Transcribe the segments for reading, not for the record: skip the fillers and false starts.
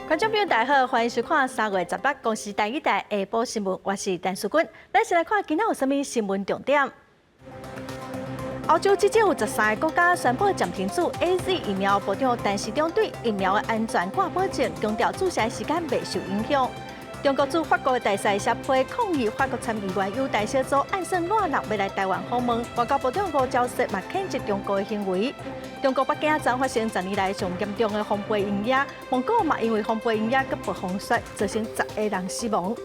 觀眾朋友大家好，歡迎收看3月16公視台語台下晡新聞，我是陳淑君。咱先來看今仔有啥物新聞重點。歐洲至少有13個國家宣布暫停注 AZ 疫苗，部長陳時中對疫苗的安全掛保證，強調注射時間袂受影響。中國駐法國的大使寫批抗議法國參議員優待小組暗算賴人欲來台灣訪問，外交部長吳釗燮嘛譴責中國的行為。中國北京昨發生10年來上嚴重的風暴鷹夜，蒙古嘛因為風暴鷹夜佮暴風雪，造成10個人死亡。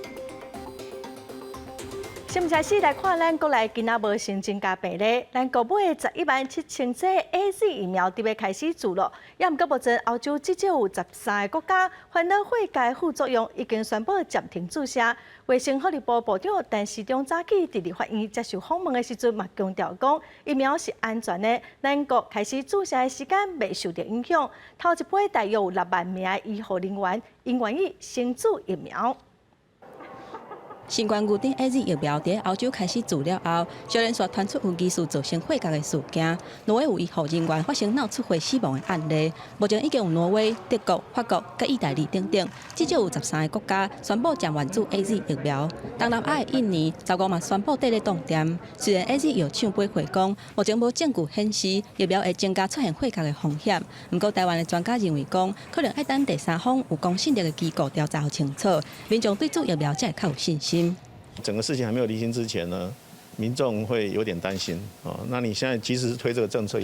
新聞開始來看，咱國內今仔無新增加病例，咱國買11萬7千劑 AZ 疫苗佇欲開始注咯。也毋過目前歐洲至少有13個國家煩惱血壓副作用，已經宣布暫停注射。衛生福利部部長陳時中早起佇立法院接受訪問的時陣，嘛強調講疫苗是安全的，咱國開始注射的時間袂受著影響。頭一批大約有6萬名的醫護人員，𪜶願意先注疫苗。新冠牛津 AZ 疫苗佇歐洲開始注了後，小連續傳出有疑似造成血壓的事件，挪威有醫護人員發生腦出血死亡的案例。目前已經有挪威、德國、法國佮意大利等等，至少有13個國家宣布暫緩注 AZ 疫苗。東南亞的印尼15嘛宣布綴咧凍店。雖然 AZ 藥廠回回講，目前無證據顯示疫苗會增加出現血壓的風險。毋過台灣的專家認為講，可能愛等第三方有公信力的機構調查予清楚，民眾對注疫苗才會較有信心。整個事情還沒有釐清之前呢，民眾會有點擔心哦。那你現在即使是推這個政策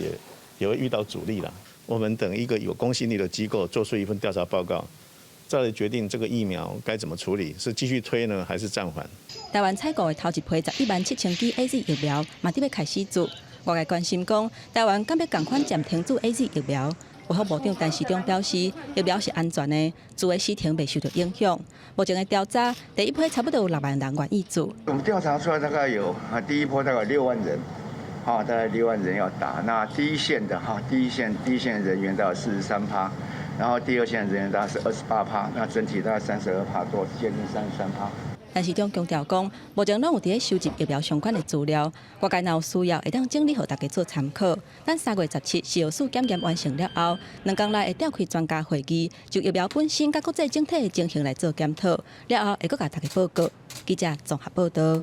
也會遇到阻力啦。我們等一個有公信力的機構做出一份調查報告，再來決定這個疫苗該怎麼處理，是繼續推呢，還是暫緩？台灣採購的頭一批11萬7千劑 AZ 疫苗，嘛佇欲開始注。外界關心講，台灣敢欲仝款暫停注 AZ 疫苗？衛福部長陳時中表示，疫苗是安全的，注的時程袂受著影響。目前的調查，第一批差不多有6萬人願意注。我們調查出來大概有啊，第一波大概6萬人，哈，大概六萬人要打。那第一線的哈，第一線人員大概43趴，然後第二線人員大概是28趴，那整體大概32趴多，接近33趴。陳時中強調講，目前攏有佇咧收集疫苗相關的資料，外界若有需要，會當整理予大家做參考。等3月17食藥署檢驗完成了後，2工內會召開專家會議，就疫苗本身佮國際整體的情形來做檢討，了後會閣共大家報告。記者綜合報導。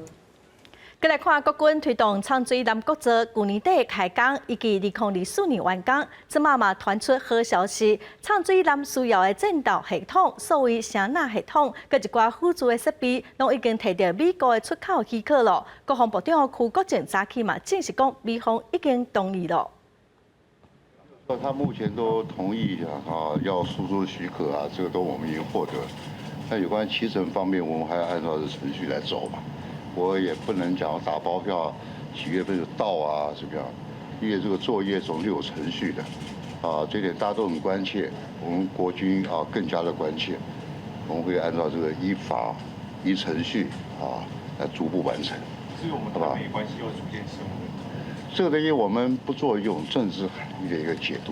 閣來看國軍推動汆水南國造，舊年底開工，預計2024年完工。這馬嘛傳出好消息，汆水南需要的戰鬥系統，所謂聲納系統，佮一寡輔助的設備，攏已經提著美國的出口許可囉。國防部長邱國正早起嘛證實講，美方已經同意囉。他目前都同意啊，要輸出許可啊，這個都我們已經獲得。那有關期程方面，我們還要按照這程序來走嘛。我也不能講打包票幾月份就到啊，這個樣，因為這個作業總是有程序的，啊，這點大家都很關切，我們國軍啊更加的關切，我們會按照這個依法依程序啊來逐步完成，好吧？美關係又逐漸升溫。這個東西我們不做一種政治含義的一個解讀。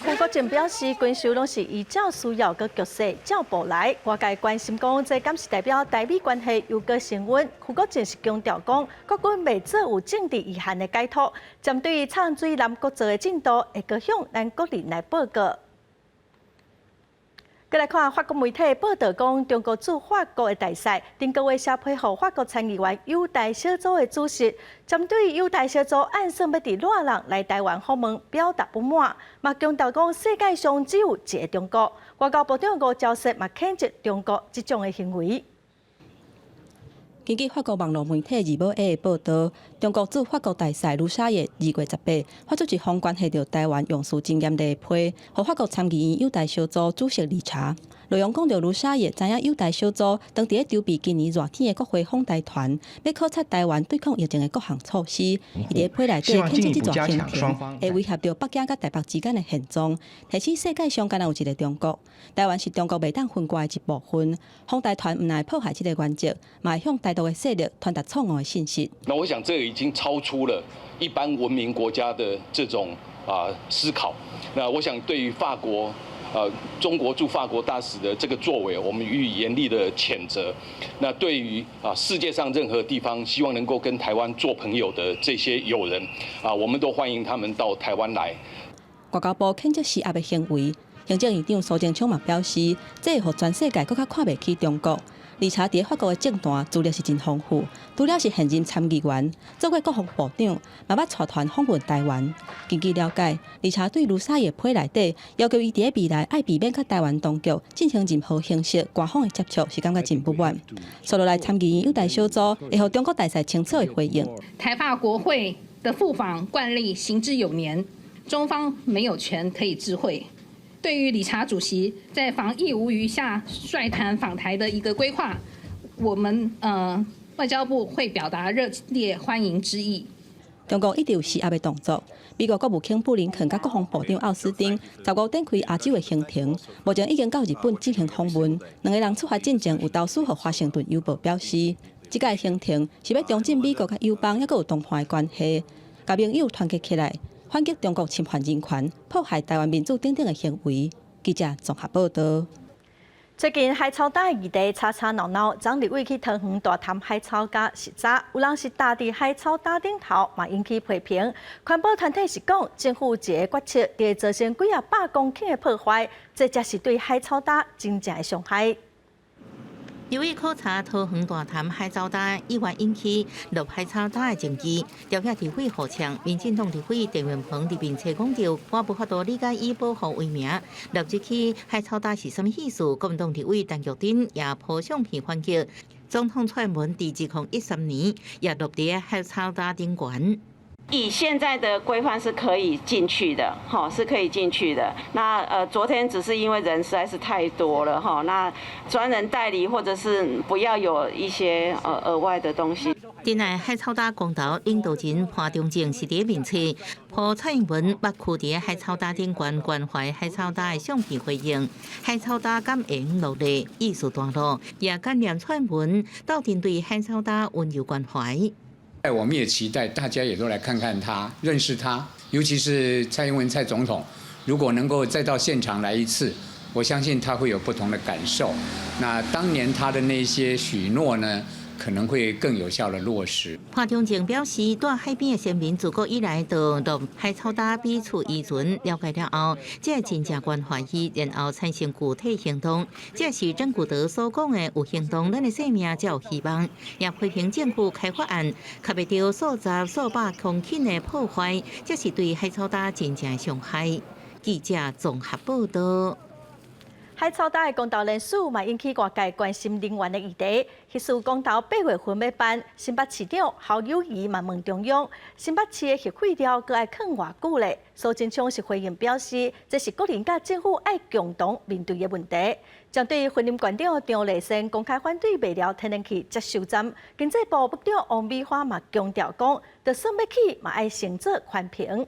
邱國正表示，軍售攏是依照需要佮局勢照步來。外界關心講，這敢是代表台美關係又閣升溫？邱國正是強調講，國軍袂做有政治意涵的解讀，針對汆水南國造的進度，會閣向咱國人來報告。閣來看法國媒體報導講，中國駐法國的大使頂個月寫批予法國參議員優待小組的主席，針對優待小組暗算欲佇熱人來台灣訪問，表達不滿，嘛強調講世界上只有一個中國。外交部長吳釗燮嘛譴責中國這種的行為。根據法國網絡媒體日報的報導，中國駐法國大使盧沙野2月18發出一封關係著台灣用詞真嚴厲的批，予法國參議院友台小組主席理查。內容講著盧沙野知影友台小組當佇咧籌備今年熱天的國會訪台團，欲考察台灣對抗疫情的各項措施。伊佇批內底譴責這段行程，會威脅著北京佮台北之間的現狀，提醒世界上干焦有一个中國，台灣是中國袂當分割的一部分。訪台團毋但會破壞這个原則，嘛會向台獨的勢力傳達錯誤的信息。那我想，這已經超出了一般文明國家的這種啊思考。那我想，對於法國，中國駐法國大使的這個作為，我們予以嚴厲的譴責。那對於啊世界上任何地方希望能夠跟台灣做朋友的這些友人，啊，我們都歡迎他們到台灣來。外交部譴責施壓的行為。行政院長蘇貞昌嘛表示，這會予全世界閣較看袂起中國。而且佇法國的政壇資歷是真豐富，除了是現任參議員，做過國防部長，嘛捌帶團訪問台灣。根據了解，而且對盧沙野批內底要求伊佇未來愛避免佮台灣當局進行任何形式官方的接觸，是感覺真不滿。紲落來參議院友台小組會予中國大使清楚的回應。台法國會的互訪慣例行之有年，中方沒有權可以知會。對於理查主席在防疫無虞下率團訪台的一個規劃，我們外交部會表達熱烈歡迎之意。中國一直有施壓的動作。美國國務卿布林肯佮國防部長奧斯汀15展開亞洲的行程，目前已經到日本進行訪問。兩个人出發進前有投書予華盛頓郵報表示，這個行程是欲重振美國佮友邦猶閣有談判的關係，共盟友團結起來，反擊中國侵犯人權、破壞臺灣民主等等的行為。記者綜合報道。最近海草礁議題吵吵鬧鬧，昨立委去桃園大潭海草礁視察，有人是踏佇海草礁頂頭，嘛引起批評。環保團體是講，政府一个決策，會造成幾仔百公頃的破壞，這才是對海草礁真正的傷害。立委考察桃園大潭海草礁，意外引起落海草礁的爭議。朝野立委互嗆，民進黨立委鄭運鵬佇面冊講著，我無法度理解以保護為名納入去海草礁是啥物意思。國民黨立委陳玉珍也 po 相片反擊，總統蔡英文佇2013年也落佇海草礁頂懸。以現在的規範是可以進去的，哈，是可以進去的。那昨天只是因為人實在是太多了，哈，那專人代理或者是不要有一些額外的東西。珍愛海草礁公投領導人潘忠政是佇面冊 po 蔡英文捌踞佇海草礁頂懸關懷海草礁的相片回應，海草礁敢會用落來意思段落，也感念蔡英文鬥陣對海草礁溫柔關懷。我們也期待大家也都來看看他，認識他，尤其是蔡英文蔡總統，如果能夠再到現場來一次，我相信他會有不同的感受。那當年他的那些許諾呢，可能會更有效的落實。潘忠政表示，蹛海邊的先民自古以來就落海草礁彼此依存，了解了後，才會真正關懷伊，然後產生具體行動。這是曾古德所講的有行動，咱的生命才有希望。也批評政府開發案，較袂著數十數百公頃的破壞，這是對海草礁真正的傷害。記者綜合報道。海草礁的公投連署嘛引起外界關心能源的議題。彼事公投8月份欲辦，新北市長侯友宜嘛問中央，新北市的核廢料閣愛囥偌久咧？蘇貞昌是回應表示，這是國人佮政府愛共同面對的問題。針對雲林縣長張麗善公開反對麥寮天然氣接收站，經濟部部長王美花嘛強調講，就算欲起嘛愛先做環評。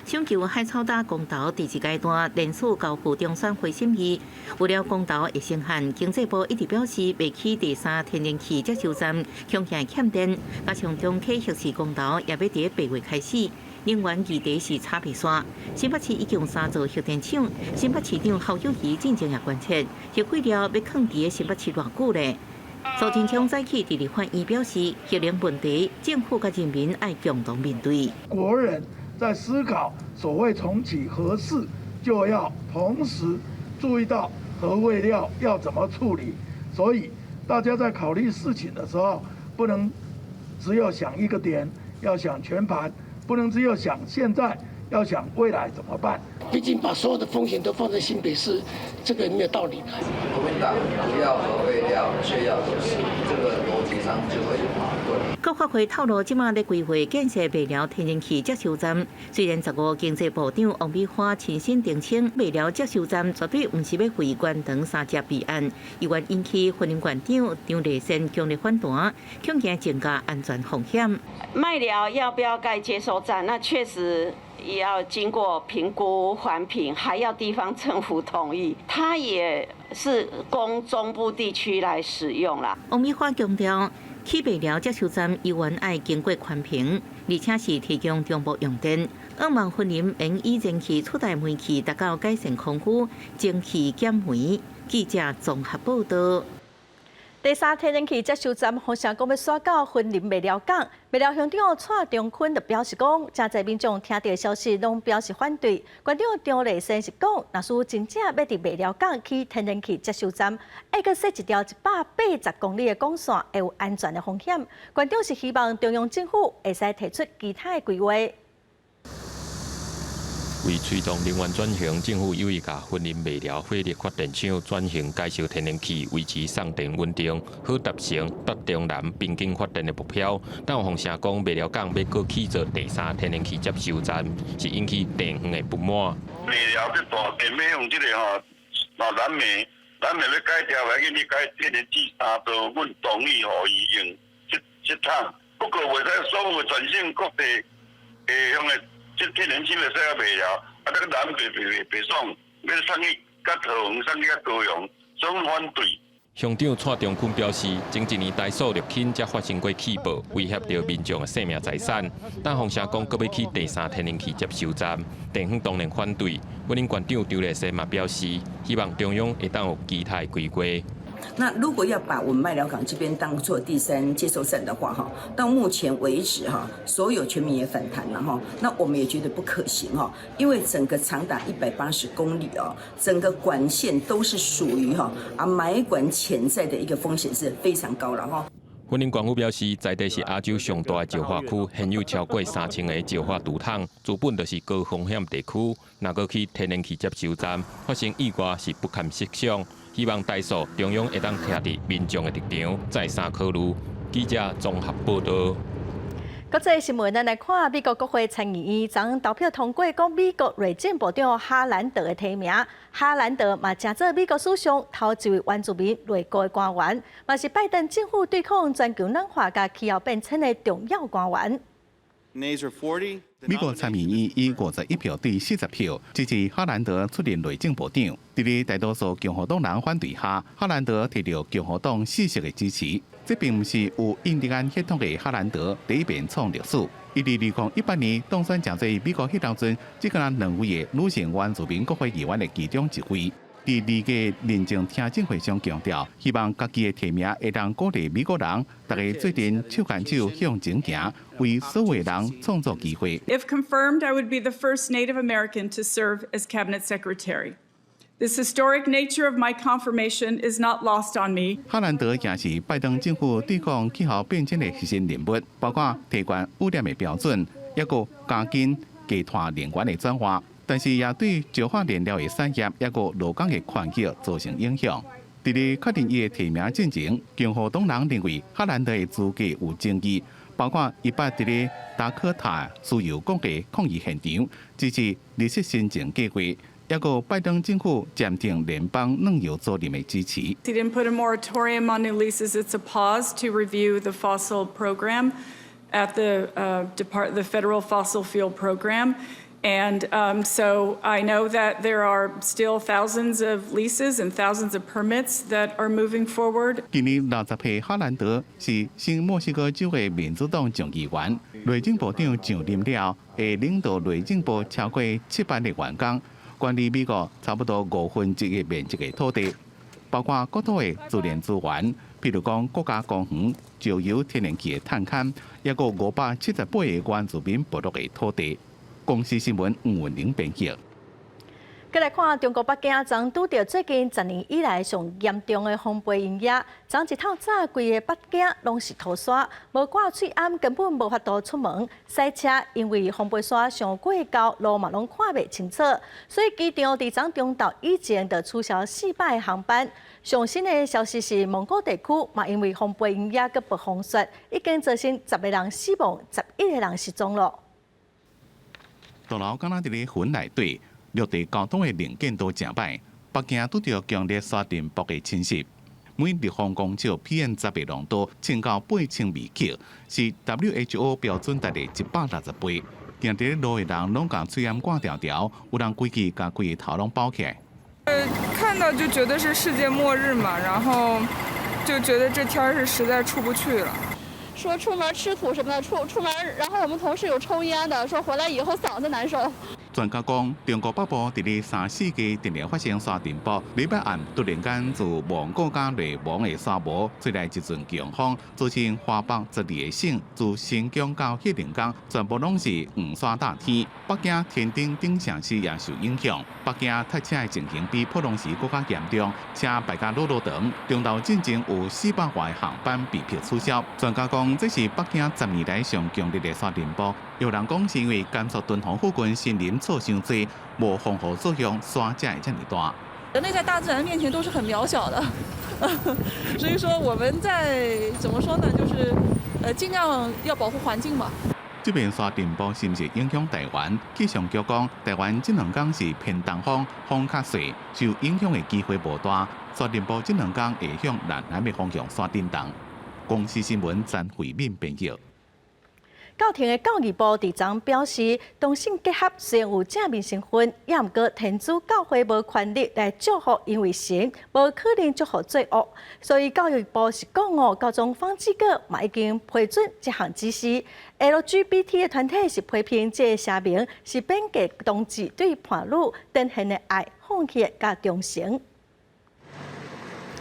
搶救海草礁公投第二階段連署交付中選會審議，為了公投會成案，經濟部一直表示，袂起第三天然氣接收站恐驚欠電，加上中溪核四公投也欲佇8月開始，能源議題是吵袂煞。新北市已經有三座核電廠，新北市長侯友宜進前也關切，核廢料欲囥佇新北市偌久咧？蘇貞昌早起佇立法院表示，核能問題，政府佮人民愛共同面對。國人在思考所謂重啟核四，就要同時注意到核廢料要怎麼處理。所以大家在考慮事情的時候，不能只有想一個點，要想全盤，不能只有想現在，要想未來怎麼辦。畢竟把所有的風險都放在新北市，這個沒有道理的。國民黨不要核廢料，卻要核四，這個邏輯上就會有矛盾。國發會透露，這馬咧規劃建設麥寮天然氣接收站。雖然15經濟部長王美花親身澄清，麥寮接收站絕對毋是欲為關長三接備案，猶原引起雲林縣長張麗善強烈反彈，恐驚增加安全風險。麥寮要不要蓋接收站？那確實也要經過評估環評，還要地方政府同意。它也是供中部地區來使用啦。王美花強調，起麥寮接收站猶原愛經過環評，而且是提供中部用電。向望雲林免以燃氣取代煤氣，達到改善空污、蒸汽減煤。記者綜合報道。第三天然氣接收站風聲講欲徙到雲林麥寮港，麥寮鄉長蔡中坤就表示講，誠濟民眾聽著消息攏表示反對。縣長張麗善是講，若是真正欲佇麥寮港起天然氣接收站，愛閣設一條180公里的管線，會有安全的風險。縣長是希望中央政府會使提出其他的規劃。為推動能源轉型，政府有意共雲林麥寮火力發電廠轉型改燒天然氣，維持送電穩定，好達成北中南平均發電的目標。但有風聲講麥寮港欲閣起造第三天然氣接收站，是引起地方的不滿。麥寮這大電欲用這个吼，那燃煤，燃煤欲改掉，欲緊，你改天然氣三座，阮同意予伊用這這桶。不過袂使所有全省各地用的。這天然氣袂使啊麥寮，啊，這個人袂袂袂爽，欲送去較桃園，送去較高雄，所以反對。鄉長蔡中坤表示，前一年台塑綠氫才發生過氣爆，威脅著民眾的生命財產。但風聲講閣欲起第三天然氣接收站，地方當然反對。雲林縣長張麗善嘛表示，希望中央會當有其他的規劃。那如果要把我們麥寮港這邊當做第三接收站的話，哈，到目前為止，哈，所有全民也反彈了，哈，那我們也覺得不可行，哈，因為整個長達180公里哦，整個管線都是屬於哈啊埋管潛在的一個風險是非常高了，哈。雲林縣府表示，在地是亞洲上大的石化區，現有超過3000个石化櫥桶，資本就是高風險地區。若閣起天然氣接收站，發生意外是不堪設想。希望台塑中央會當徛佇民眾的立場，再三考慮。記者綜合報導。國際新聞，咱來看美國國會參議院昨昏投票通過，講美國內政部長哈蘭德的提名。哈蘭德嘛，成做美國史上頭一位原住民內閣的官員，嘛是拜登政府對抗全球暖化佮氣候變遷的重要官員。美國參議院以51票對40票支持哈蘭德出任內政部長。佇咧大多數共和黨人反對下，哈蘭德提著共和黨4席的支持。這並毋是有印第安血統的哈蘭德第一遍創歷史。伊佇2018年當選成做美國彼當陣，只干焦兩位的女性原住民國會議員的其中一位。佇二個認證聽證會上強調，希望家己的提名會當鼓勵美國人，逐家做陣手牽手向前行，為所有人創造機會。 If confirmed, I would be the first Native American to serve as cabinet secretary. This historic nature of my confirmation is not lost on me. 哈蘭德也是拜登政府對抗氣候變遷的核心人物，包括提懸污染的標準，抑閣加緊低碳能源的轉化。但是也對石化燃料的產業，抑閣勞工的權益造成影響。佇咧確認伊的提名進前，共和黨人認為哈蘭德的資格有爭議，包括伊捌佇咧達科塔輸油管的抗議現場，支持綠色新政計劃，抑閣拜登政府暫停聯邦燃油租賃的支持。 He didn't put a moratorium on new leases. It's a pause to review the fossil program at the federal fossil fuel program. And so I know that there are still thousands of leases and thousands of permits that are moving forward. 今年60歲哈蘭德是新墨西哥州的民主黨眾議員，內政部長上任了，會領導內政部超過7萬個員工，管理美國差不多1/5面積的土地，包括國土的自然資源，譬如講國家公園、石油天然氣的探勘，抑閣578個原住民部落的土地。公視新聞吳文玲編輯。閣來看中國北京，昨拄著最近10年以來上嚴重的風暴雲夜，昨一透早，規个北京攏是塗沙，無掛喙罨根本無法度出門。駛車因為風暴沙傷過高，路嘛攏看袂清楚，所以機場佇昨中晝以前就取消400個航班。上新的消息是，蒙古地區嘛因為風暴雲夜閣暴風雪，已經造成10個人死亡，11個人失蹤囉。大樓敢若佇咧雲內底，陸地交通的能見度誠歹。北京拄著強烈沙塵暴的侵襲，每立方公尺 PM 10的濃度衝到8000微克，是 WHO 標準值的160倍。行佇咧路的人攏共喙罨掛牢牢，有人規氣共規个頭攏包起來。看到就覺得是世界末日嘛，然後就覺得這天是實在出不去了。說出門吃土什麼的，出門，然後我們同事有抽菸的，說回來以後嗓子難受。專家講，中國北部佇咧三四月定定發生沙塵暴，禮拜暗突然間自蒙古佮內蒙的沙漠吹來一陣強風，造成華北12個省，自新疆到黑龍江，全部攏是黃沙罩天。北京、天津等城市也受影響。北京塞車的情形比普通時閣較嚴重，車排甲囉囉長。中晝進前有400外航班被迫取消。專家講，這是北京10年來上強烈的沙塵暴。有人講是因為甘肅敦煌附近森林草傷濟，無防護作用，沙才會遮爾大。人類在大自然面前都是很渺小的，所以說我們在怎麼說呢？就是盡量要保護環境嘛。這邊沙塵暴是毋是影響台灣？氣象局講，台灣這兩工是偏東風，風較細，受影響的機會無大。沙塵暴這兩工會向南南的方向徙振動。公視新聞詹慧敏編譯。教廷的教義部佇昨表示，同性結合雖然有正面身份，也毋過天主教會無權力來祝福，因為神無可能祝福罪惡，所以教育部是講哦，教宗方濟各嘛已經批准這項指示。LGBT 的團體是批評這个聲明是貶低同志對伴侶展現的愛、奉獻佮忠誠。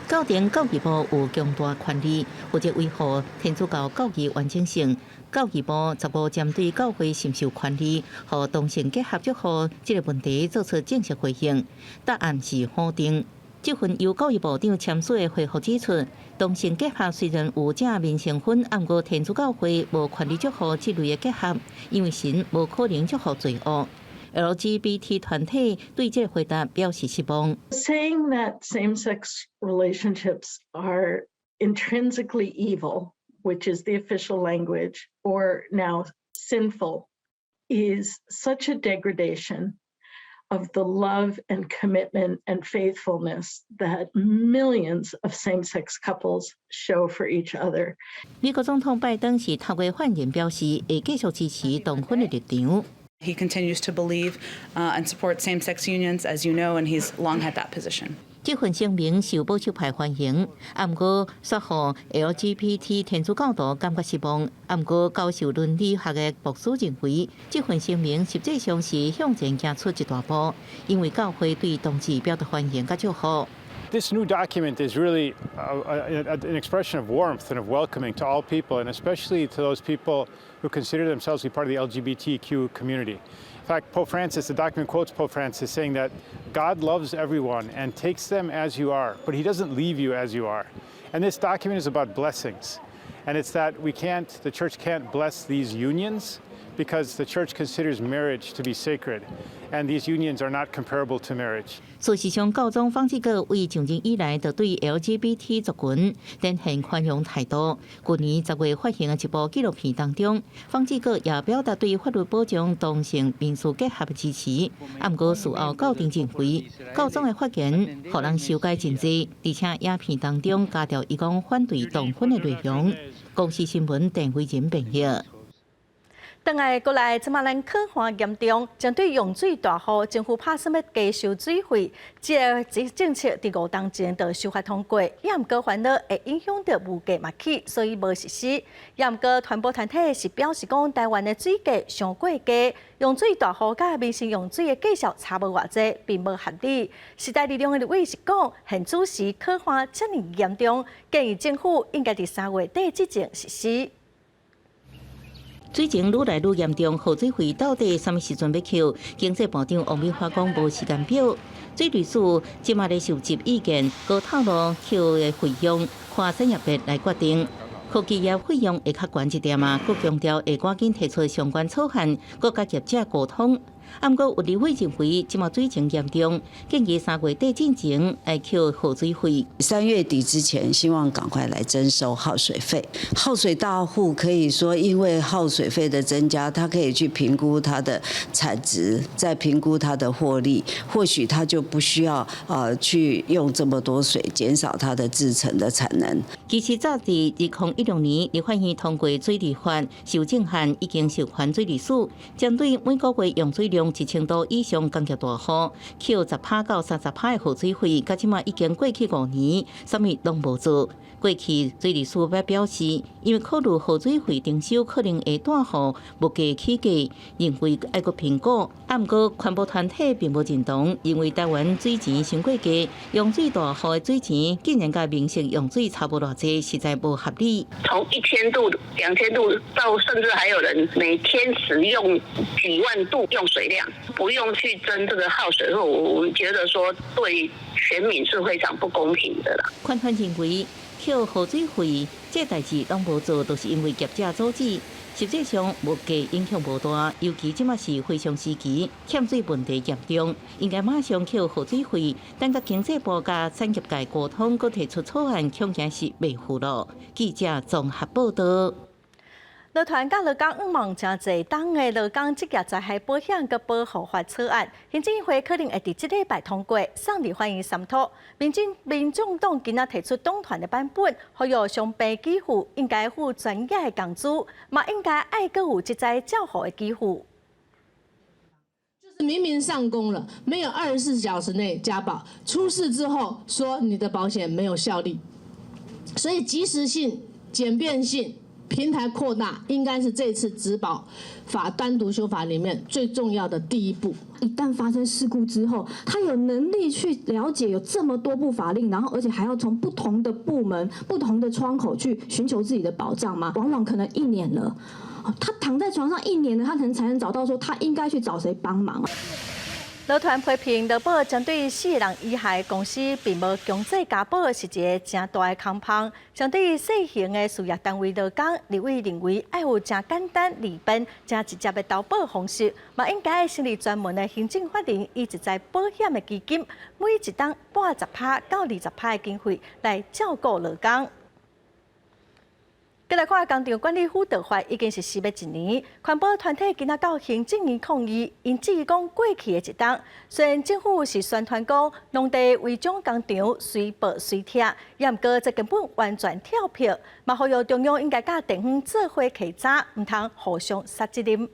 教廷教義部有強大權力，負責維護天主教教義完整性。教義部15針對教會是毋是有權利予同性結合祝福這个問題做出正式回應，答案是否定。這份由教育部長簽署的回覆指出，同性結合雖然有正面身份，毋過天主教會無權利祝福這類的結合，因為神無可能祝福罪惡。LGBT 團體對這个回答表示失望。 Saying that same-sex relationships are intrinsically evil, which is the official language, or now sinful, is such a degradation of the love and commitment and faithfulness that millions of same-sex couples show for each other. 美國總統拜登是透過發言表示，會繼續支持同婚的立場。 He continues to believe and support same-sex unions, as you know, and he's long had that position. 這份聲明受保守派歡迎，毋過煞予 LGBT 天主教徒感覺失望。毋過教授倫理學的牧師認為，這份聲明實際上是向前行出一大步，因為教會對同志表達歡迎佮祝福。 This new document is really an expression of warmth and of welcoming to all people, and especially to those people who consider themselves to be part of the LGBTQ community. In fact, Pope Francis, the document quotes Pope Francis saying that God loves everyone and takes them as you are, but he doesn't leave you as you are. And this document is about blessings. And it's that we can't, the church can't bless these unions because the church considers marriage to be sacred, and these unions are not comparable to marriage. 事實上，教宗方濟各自上任以來，就對 LGBT 族群展現寬容態度。去年10月發行的一部紀錄片當中，方濟各也表達對法律保障同性民事結合的支持。毋過事後教廷認為，教宗的發言予人修改真濟，而且影片當中加著伊講反對同婚的內容。公視新聞鄧慧仁編譯。轉來國內，這馬咱乾旱嚴重，針對用水大戶，政府拍算欲加收水費，這个政策佇五冬前就修法通過，也毋過煩惱會影響著物價嘛起，所以無實施。也毋過環保團體是表示講，台灣的水價傷過低，用水大戶佮民生用水的價數差無偌濟，並無合理。時代力量的立委是講，現此時乾旱遮爾嚴重，建議政府應該佇3月底之前實施。水情愈來愈嚴重，耗水費到底啥物時陣欲扣？經濟部長王美花講無時間表。水利署這馬咧收集意見，閣透露扣的費用看產業別來決定。科技業費用會較懸一點仔，閣強調會趕緊提出相關草案，閣佮業者溝通。毋過有立委認為，這馬水情嚴重，建議3月底進前來扣耗水費。 3月底之前，希望趕快來徵收耗水費。耗水大戶可以說，因為耗水費的增加，他可以去評估它的產值，再評估它的獲利，或許他就不需要去用這麼多水，減少它的製程的產能。其實早佇2016年，立法院通過水利法修正案，已經授權水利署針對每個月用水量。用1000度以上工業大戶，扣10趴到30趴的耗水費，到這馬已經過去5年，啥物攏無做。過去水利署也表示，因為考慮耗水費徵收可能會帶予物價起價，認為愛閣評估。啊，毋過環保團體並無認同，認為台灣水錢傷過低，用水大戶的水錢竟然佮民生用水差無偌濟，實在無合理。從1000度、2000度到甚至還有人每天使用幾萬度用水量，不用去徵這個耗水費，我覺得說對全民是非常不公平的啦。寬寬認為，扣耗水費，這代誌攏無做，就是因為業者阻止。實際上物價影響無大，尤其這馬是非常時期，欠水問題嚴重，應該馬上扣耗水費。等佮經濟部佮產業界溝通，閣提出草案，恐驚是袂赴咯。記者綜合報道。勞團佮勞工向望誠濟冬的勞工職業災害保險佮保護法草案，行政院會可能會佇這禮拜通過，送立法院審討。民眾黨今仔提出黨團的版本，呼籲傷病給付應該付專業的工資，嘛應該愛閣有職災照護的給付。就是明明上工了，沒有24小時內加保，出事之後說你的保險沒有效力，所以及時性、簡便性。平台擴大應該是這次職保法單獨修法裡面最重要的第一步。一旦發生事故之後，他有能力去了解有這麼多部法令，然後而且還要從不同的部門、不同的窗口去尋求自己的保障嗎？往往可能一年了，他躺在床上一年了，他可能才能找到說他應該去找誰幫忙。勞團批評勞保針對四个人以下的公司，並無強制加保，是一个誠大的空縫。針對細型的事業單位勞工，立委認為愛有誠簡單、利便、誠直接的投保方式，嘛應該成立專門的行政法人，以職災保險的基金，每一冬撥10趴到20趴的經費來照顧勞工。閣來看工廠管理輔導法已經實施欲一年，環保團體今仔到行政院抗議，𪜶質疑講過去的一冬，雖然政府是宣傳講農地違章工廠隨報隨拆，也毋過這根本完全跳票，嘛呼籲中央應該佮地方做伙稽查，毋通互相推責任。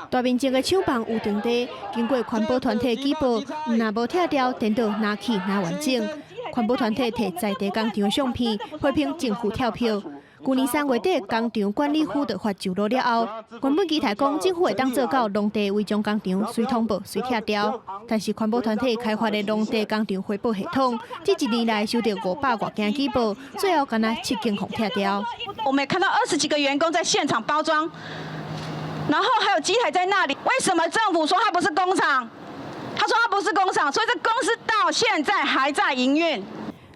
大面積的廠房有場地，經過環保團體舉報，毋但無拆掉，顛倒若起若完整。環保團體提在地工廠的相片，批評政府跳票。去年3月底，工廠管理輔導法上路了後，原本期待講政府會當做到農地違章工廠隨通報隨拆掉，但是環保團體開發的農地工廠回報系統，這一年來收到500外件舉報，最後干焦七間予拆掉。我們也看到20幾個員工在現場包裝，然後還有機台在那裡。為什麼政府說它不是工廠？他說他不是工廠，所以這公司到現在還在營運。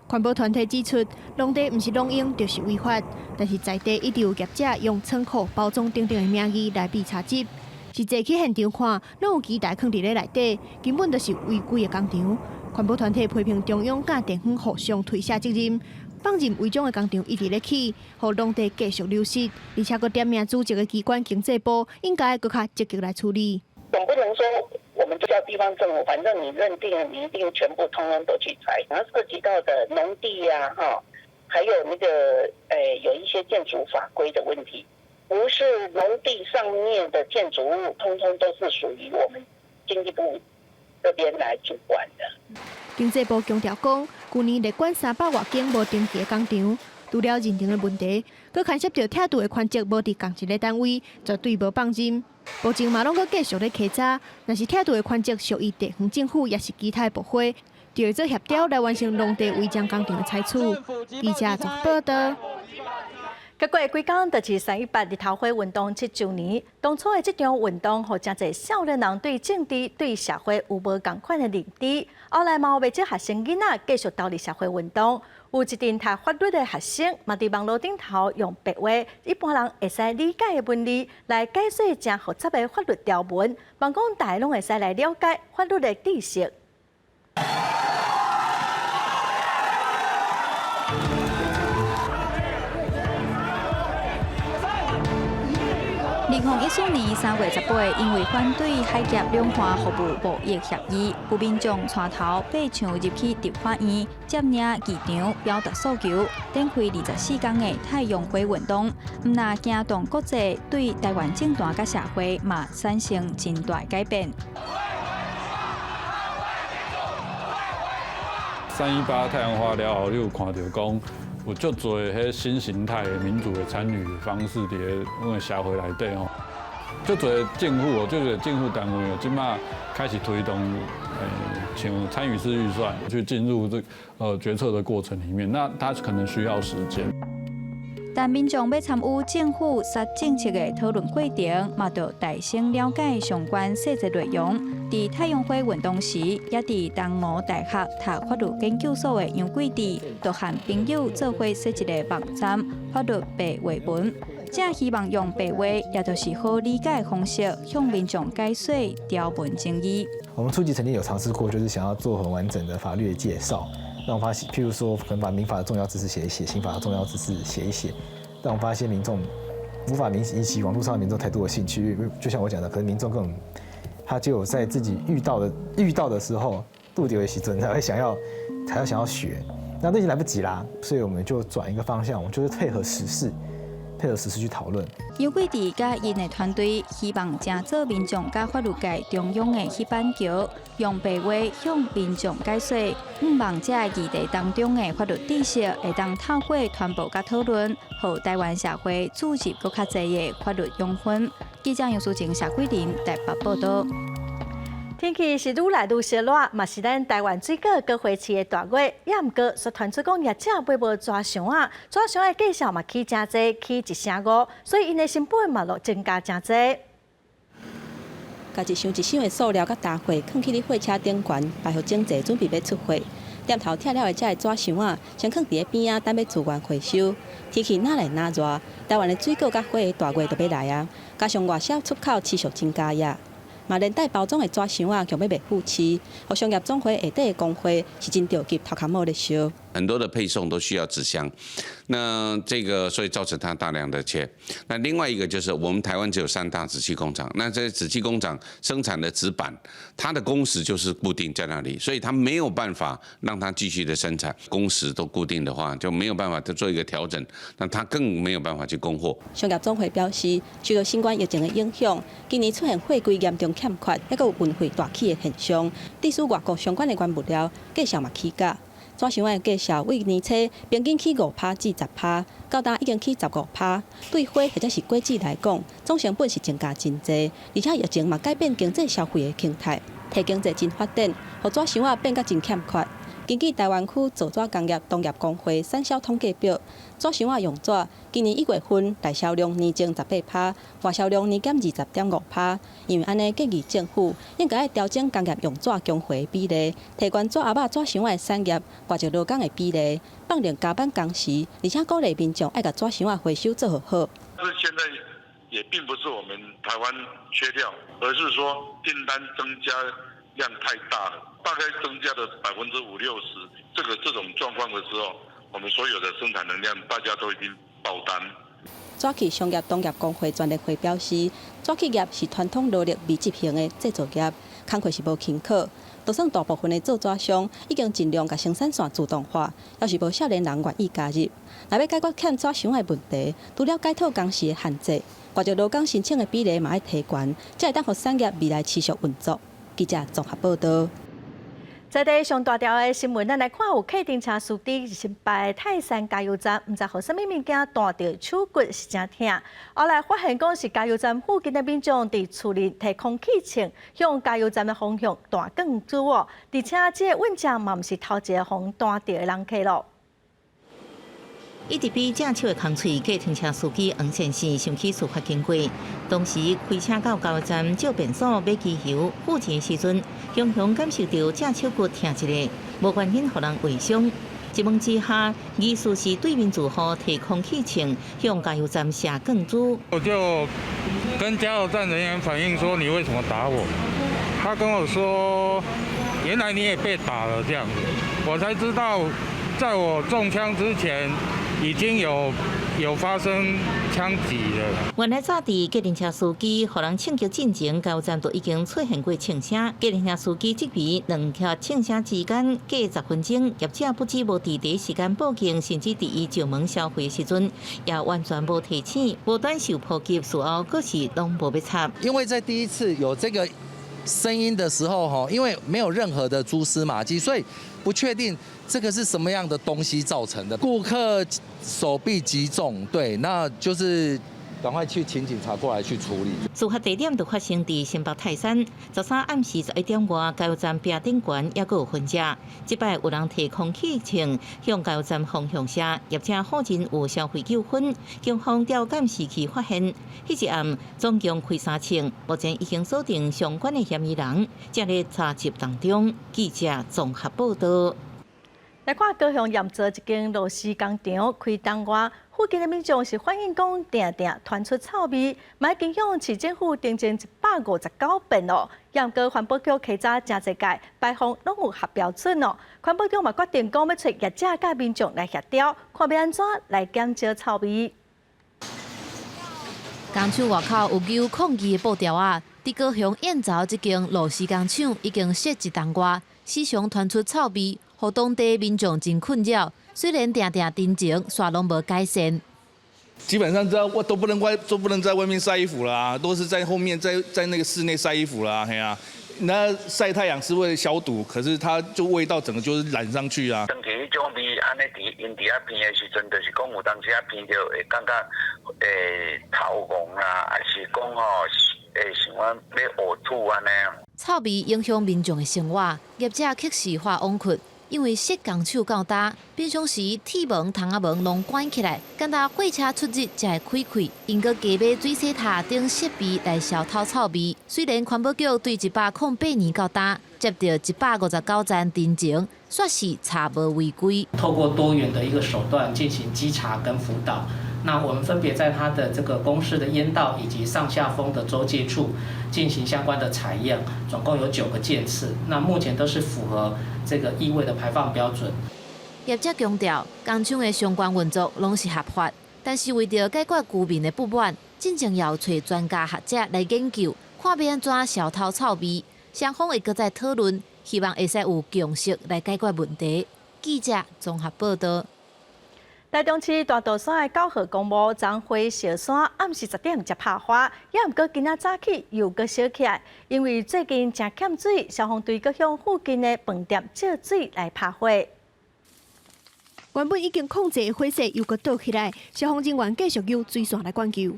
環保團體指出，農地毋是農用就是違法，但是在地一直有業者用倉庫、包裝等等的名義來避查執。實際去現場看，攏有機台囥佇咧內底，根本就是違規的工廠。環保團體批評中央佮地方互相推卸責任，放任違章的工廠一直咧起，予農地繼續流失，而且閣點名主責的機關經濟部應該閣較積極來處理。總不能說我們就叫地方政府，反正你認定了，你一定全部通通都去拆。然後涉及到的農地呀，哈，還有那個有一些建築法規的問題，不是農地上面的建築物，通通都是屬於我們經濟部這邊來主管的。經濟部強調講，去年列管300外間無登記的工廠，除了認定的問題，閣牽涉著拆除的權責無佇仝一个單位，絕對無放任。目前嘛攏閣繼續咧稽查，若是拆除的權責屬於地方政府，抑是其他的部會，就會做協調來完成農地違章工廠的拆除。記者綜合報導。閣過幾工就是318日頭花運動7週年，當初的這場運動，予誠濟少年人對政治、對社會有無仝款的認知。後來嘛有袂少學生囡仔繼續投入社會運動，有一陣讀法律的學生，嘛佇網路頂頭用白話，一般人會使理解的文字來解說誠複雜的法律條文，望講大家攏會使來了解法律的知識。2014年3月18，因為反對海峽兩岸服務貿易協議，有民眾帶頭爬牆入去立法院，佔領議場，表達訴求，展開24天的太陽花運動。毋但驚動國際，對台灣政壇佮社會嘛產生真大改變。 318太陽花了後，你有看著講有足濟彼新形態的民主的參與方式佇咧阮的社會內底吼，足濟政府哦，足濟政府單位哦，這馬開始推動，像參與式預算去進入這決策的過程裡面，那它可能需要時間。但民眾欲參與政府設政策的討論過程，嘛著大聲了解相關細節內容。佇太陽花運動時，也佇東吳大學讀法律研究所的楊貴智，就和朋友做伙設一个網站法律白話文，正希望用白話，也就是好理解的方式，向民眾解說條文爭議。我們初期曾經有嘗試過，就是想要做很完整的法律的介紹。讓我發現，譬如說，可能把民法的重要知識寫一寫，刑法的重要知識寫一寫，但我發現民眾無法引起網絡上的民眾太多的興趣，因為就像我講的，可能民眾根本他就有在自己遇到的時候，拄著的時陣才會想要學，那那已經來不及啦，所以我們就轉一個方向，我們就是配合時事。配合時事去討論。楊貴智佮𪜶的團隊希望成做民眾佮法律界中央的彼板橋，用白話向民眾解說，向望這個議題當中的法律知識，會當透過傳播佮討論，予台灣社會注入閣較濟的法律養分。記者楊淑靜、謝桂林台北報導。天氣是愈來愈燒熱，嘛是咱台灣水果高花期的大月。也毋過，煞傳出講業者買無紙箱仔，紙箱的價數嘛起誠濟，起一成五，所以𪜶的成本嘛落增加誠濟。共一箱一箱的塑料佮大貨囥去咧貨車頂懸，排予整齊，準備欲出貨。店頭拆了的這个紙箱仔，先囥佇咧邊仔，等欲資源回收。天氣愈來愈熱，台灣的水果佮花的大月就欲來啊！加上外銷出口持續增加呀。嘛，連帶包裝的紙箱仔強欲袂赴市，予商業總會下底的工會是真著急，頭殼帽咧燒。很多的配送都需要紙箱，那這個所以造成它大量的缺。那另外一個就是我們台灣只有三大紙器工廠，那這些紙器工廠生產的紙板，它的工時就是固定在那裡，所以它沒有辦法讓它繼續的生產。工時都固定的話，就沒有辦法做一個調整，那它更沒有辦法去供貨。商業總會表示，受到新冠疫情的影響，今年出現貨櫃嚴重欠缺，抑閣有運費大起的現象，致使外國相關的原物料價數嘛起價。紙箱仔的價數對年初平均起5趴至10趴，到今已經起15趴。對花或者是果子來講，總成本是增加真濟，而且疫情嘛改變經濟消費的形態，體經濟真發展，予紙箱仔變甲真欠缺。根據台灣區造紙工業同業公會產銷統計表，紙箱仔用紙今年1月份內銷量年增18趴，外銷量年減20.5趴。因為按呢建議政府應該愛調整工業用紙供貨比例，提懸紙盒仔、紙箱仔的產業外籍勞工的比例，放任加班工時，而且鼓勵民眾愛共紙箱仔回收做予好。但是現在也並不是我們台灣缺料，而是說訂單增加量太大了。大概增加了50-60%，這種狀況的時候，我們所有的生產能量大家都已經爆單。紙器商業同業公會全聯會表示，紙器業是傳統勞力密集型的製造業，工課是無輕巧。就算大部分的造紙商已經盡量共生產線自動化，猶是無少年人願意加入。若欲解決欠紙箱的問題，除了解套工時的限制，外籍勞工申請的比例嘛愛提懸，才會當予產業未來持續運作。記者綜合報導。在地上大條的新聞，咱來看有客運車司機是擺泰山加油站，毋知予啥物物件彈著手骨是誠疼。後來發現講是加油站附近的民眾佇厝裡提空氣槍向加油站的方向彈鋼珠哦，而且這个運將嘛毋是頭一个予彈著的人客囉。一直比正手的空喙，計程車司機黃先生想起事發經過。當時開車到加油站借便所買機油付錢時陣，雄雄感受著正手骨疼一下，無原因予人劃傷。一問之下，疑似是對面住戶提空氣槍向加油站射鋼珠。我就跟加油站人員反映說：你為什麼打我？他跟我說：原來你也被打了這樣子，我才知道，在我中槍之前，已經有有發生槍擊的。原來早佇計程車司機予人槍擊進前，加油站就已經出現過槍聲。計程車司機質疑兩個槍聲之間隔10分鐘，業者不止無佇第一時間報警，甚至佇伊上門消費的時陣，也完全無提醒，無短受波及，事後閣是攏無欲插。因為在第一次有這個聲音的時候，吼，因為沒有任何的蛛絲馬跡，所以不確定這個是什麼樣的東西造成的。顧客手臂擊中，對，那就是趕快去請警察過來去處理。事發地點就發生佇新北泰山，13暗時11點外，加油站壁頂懸猶閣有熏焦。這擺有人提空氣槍向加油站方向射，業者否認有消費糾紛，警方調監視器發現，彼一暗總共開三槍，目前已經鎖定相關的嫌疑人，正咧查緝當中。記者綜合報道。來看高雄鹽澤一間螺絲工廠開東外，附近的民眾是反映講，定定傳出臭味，嘛已經向市政府陳情159遍哦。毋過環保局稽查誠濟屆排放攏有合標準哦。環保局嘛決定講欲揣業者佮民眾來協調，看欲按怎來減少臭味。工廠外口有丟抗議的布條仔，佇高雄燕巢這間螺絲工廠已經設一冬外，時常傳出臭味。予當地民眾真困擾，雖然定定陳情，煞攏無改善。基本上在外都不能外都不能在外面曬衣服啦，都是在後面在那個室內曬衣服啦，嘿啊，那曬太陽是為了消毒，可是它就味道整個就是染上去啊。當時彼種味按呢佇𪜶佇遐鼻的時陣，就是講有當時仔鼻著會感覺會頭暈啦，還是講吼會想講欲嘔吐按呢。臭味影響民眾的生活，業者卻是話往困。因為設工廠到今，平常時鐵門、窗仔門攏關起來，干焦貨車出入才會開開。𪜶閣加買水洗塔等設備來消透臭味。雖然環保局對108年到今接著159站陳情，煞是查無違規。透過多元的一個手段進行稽查跟輔導。那我們分別在它的這個公司的煙道以及上下風的周界處進行相關的採樣，總共有9個件次。那目前都是符合這個異味的排放標準。業者強調，工廠的相關運作攏是合法，但是為著解決居民的不滿，進前要揣專家學者來研究，看欲按怎消透臭味。雙方會閣再討論，希望會使有共識來解決問題。記者綜合報道。台中市大肚山的九號公墓昨火燒山，暗時10點才拍火，猶毋過今仔早起又閣燒起來，因為最近誠欠水，消防隊閣向附近的飯店借水來拍火。原本已經控制的火勢又閣倒起來，消防人員繼續用水線來灌救。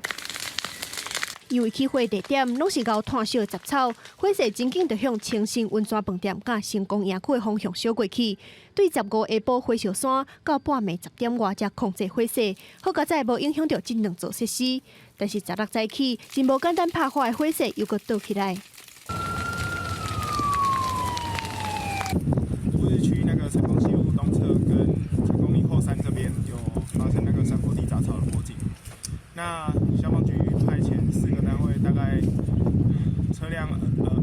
因為起火地點攏是𠢕炭燒的雜草，火勢真緊就向清新溫泉飯店佮成功營區的方向燒過去。對15下晡火燒山到半暝10點外才控制火勢，好佳哉無影響著這兩座設施。但是16早起，真無簡單拍火的火勢又閣倒起來。烏日區那個成功西路東側跟成功里後山這邊有發生那個山坡地雜草的火警，那消防局派遣4個單位，大概車輛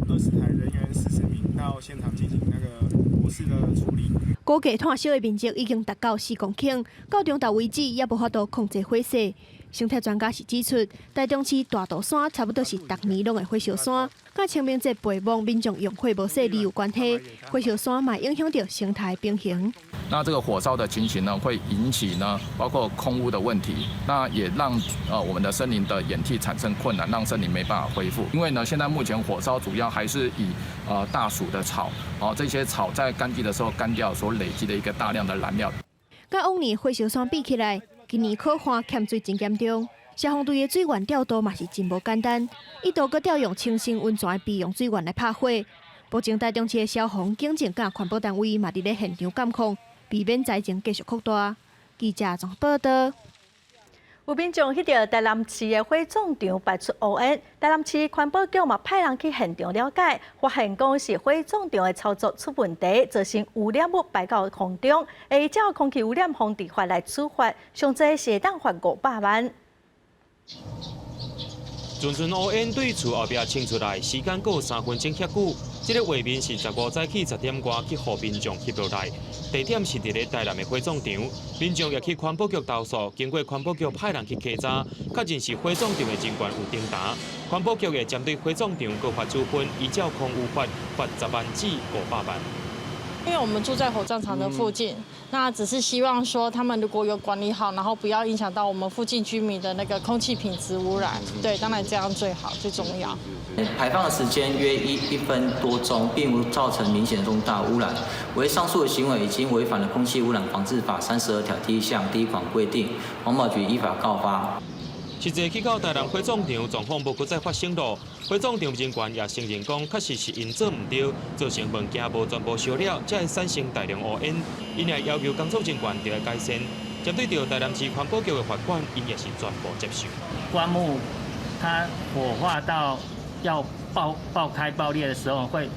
20台，人員40名到現場進行那個火勢的處理。估計炭燒的面積已經達到4公頃，到中晝為止也無法度控制火勢。生態專家是指出，台中市大肚山差不多是逐年攏會火燒山，佮清明節陪墓民眾用火無細膩有關係。火燒山嘛影響著生態平衡。那這個火燒的情形呢，會引起呢，包括空污的問題，那也讓我們的森林的演替產生困難，讓森林沒辦法恢復。因為呢，現在目前火燒主要還是以大樹的草，哦這些草在乾季的時候乾掉所累積的一個大量的燃料。佮往年火燒山比起來，今年可旱欠水真嚴重，消防隊的水源調度嘛是真無簡單，一度閣調用清新溫泉的備用水源來拍火。目前台中市的消防、警政佮環保單位嘛佇咧現場監控，避免災情繼續擴大。記者綜合報道。有民眾彼著台南市的火葬場排出烏煙，台南市環保局嘛派人去現場了解，發現講是火葬場的操作出問題，造成污染物排到空中，會依照空氣污染防治法來處罰，上濟是會當罰500萬。陣陣烏煙對厝後壁衝出來，時間閣有3分鐘遐久。這个畫面是15早起10點外去予民眾翕落來，地點是佇咧台南的火葬場，民眾也去環保局投訴，經過環保局派人去稽查，確認是火葬場的人員有重擔。環保局會針對火葬場閣罰處分，依照空污法罰10萬至500萬。因為我們住在火葬場的附近，那只是希望說他們如果有管理好，然後不要影響到我們附近居民的那個空氣品質污染。對，當然這樣最好最重要。排放的時間約一分多鐘，並無造成明顯重大污染。惟上述的行為已經違反了空氣污染防治法32條第一項第一款規定，環保局依法告發。實際去到台南火葬場，狀況無閣再發生咯。火葬場人員也承認講，確實是𪜶做毋對，造成物件無全部燒了，才會產生大量烏煙。𪜶也要求工作人員著愛改善。針對著台南市環保局的罰款，𪜶也是全部接受。棺木它火化到要爆開爆裂的時候，會